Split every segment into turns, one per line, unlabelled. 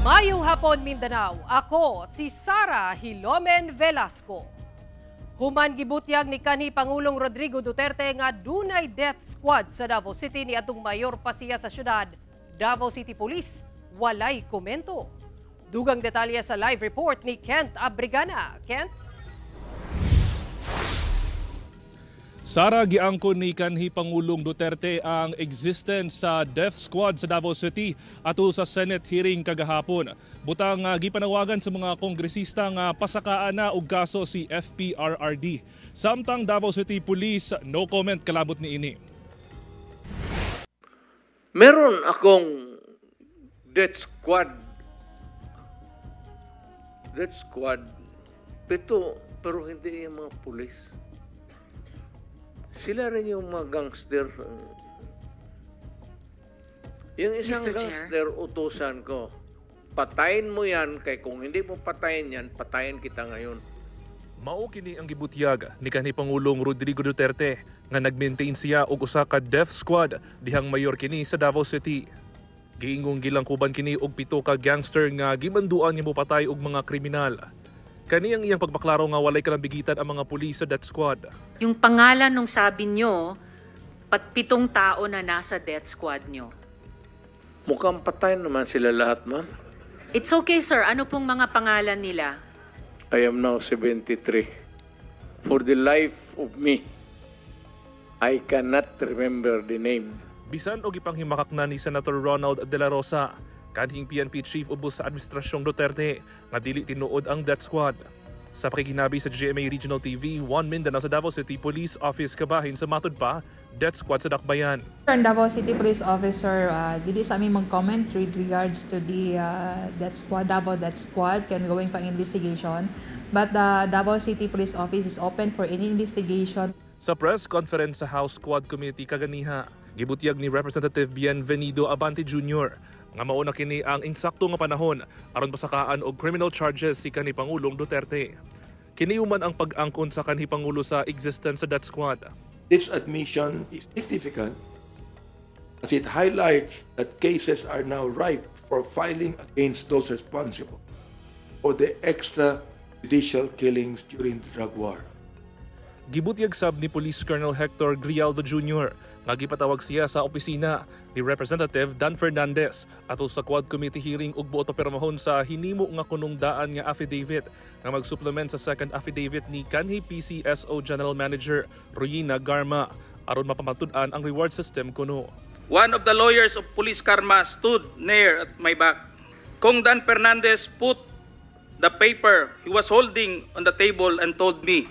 Maayong hapon, Mindanao. Ako si Sara Hilomen Velasco. Human gibutyag ni kanhi Pangulong Rodrigo Duterte nga dunay death squad sa Davao City niadtong mayor pa siya sa syudad, Davao City Police walay komento. Dugang detalye sa live report ni Kent Abrigana. Kent?
Sara, giangkon ni kanhi Pangulong Duterte ang existence sa death squad sa Davao City atol sa Senate hearing kagahapon. Butang gipanawagan sa mga kongresista nga pasakaan na og kaso si FPRRD. Samtang Davao City Police, no comment kalabot niini.
Meron akong death squad. Death squad. Pito, pero hindi yung mga pulis. Sila rin yung mga gangster. Yung isang
Mr. Chair.
Gangster, utusan ko. Patayin mo yan, kay kung hindi mo patayin yan, patayin kita ngayon.
Mao kini ang gibutyag ni kanhi Pangulong Rodrigo Duterte nga nag-maintain siya og usa ka death squad dihang mayor kini sa Davao City. Giingong gilangkuban kini og 7 ka gangster nga gimanduan nga mopatay og mga kriminal. Kani ang iyang pagpaklaro nga walay kalambigitan ang mga pulis sa death squad.
Yung pangalan nung sabi nyo, pat 7 tao na nasa death squad nyo.
Mukhang patay naman sila lahat, ma'am.
It's okay, sir. Ano pong mga pangalan nila?
I am now 73. For the life of me, I cannot remember the name.
Bisan og ipanghimakak na ni Senator Ronald De La Rosa, kanhing PNP chief ubos sa administrasyong Duterte, nga dili tinuod ang death squad. Sa pakiginabi sa GMA Regional TV, One Mindanao sa Davao City Police Office kabahin sa matud pa, death squad sa Dakbayan.
Ang Davao City Police Officer, dili sa amin mag-comment with regards to the death squad, Davao Death Squad, kay ongoing pa ang investigation. But the Davao City Police Office is open for any investigation.
Sa press conference sa House Quad Committee kaganiha, gibutyag ni Representative Bienvenido Abante Jr. nga mao na kini ang insakto nga panahon aron pasakaan og criminal charges si kanhi Pangulong Duterte. Kini human ang pag-angkon sa kanhi Pangulo sa existence sa death squad.
This admission is significant as it highlights that cases are now ripe for filing against those responsible for the extrajudicial killings during the drug war.
Gibutyag sab ni Police Colonel Hector Grijaldo Jr. nga gipatawag siya sa opisina ni Representative Dan Fernandez atol sa Quad Committee hearing ug buot papirmahon sa hinimo nga kunong daan nga affidavit nga mag-supplement sa second affidavit ni kanhi PCSO General Manager Royina Garma aron mapamatud-an ang reward system kuno.
One of the lawyers of Police Garma stood near at my back. Kong Dan Fernandez put the paper he was holding on the table and told me,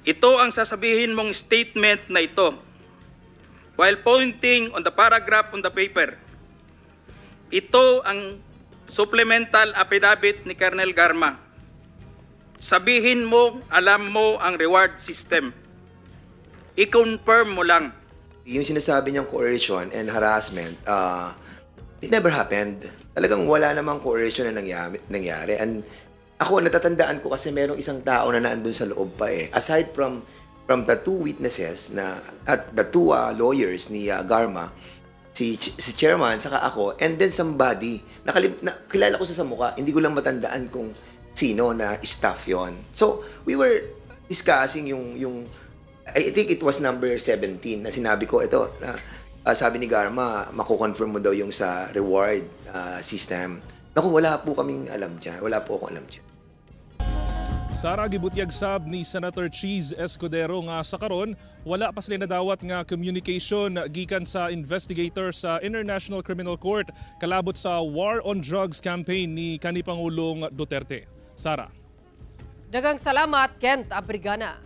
"Ito ang sasabihin mong statement na ito," while pointing on the paragraph on the paper. "Ito ang supplemental affidavit ni Colonel Garma. Sabihin mo, alam mo ang reward system. I-confirm mo lang."
Yung sinasabi niyang coercion and harassment, it never happened. Talagang wala namang coercion na nangyari. And ako, natatandaan ko kasi merong isang tao na naandun sa loob pa eh. Aside from the two witnesses na at the two lawyers ni Garma, si chairman, saka ako, and then somebody, kilala ko siya sa mukha, hindi ko lang matandaan kung sino na staff yon. So, we were discussing yung I think it was number 17 na sinabi ko, ito, na, sabi ni Garma, mako-confirm mo daw yung sa reward system. Naku, wala po kaming alam dyan. Wala po akong alam dyan.
Sara, gibutyag sab ni Senator Chiz Escudero nga sa karon wala pa sila nadawat nga communication gikan sa investigator sa International Criminal Court kalabot sa war on drugs campaign ni kanhi Pangulong Duterte. Sara.
Daghang salamat, Kent Abrigana.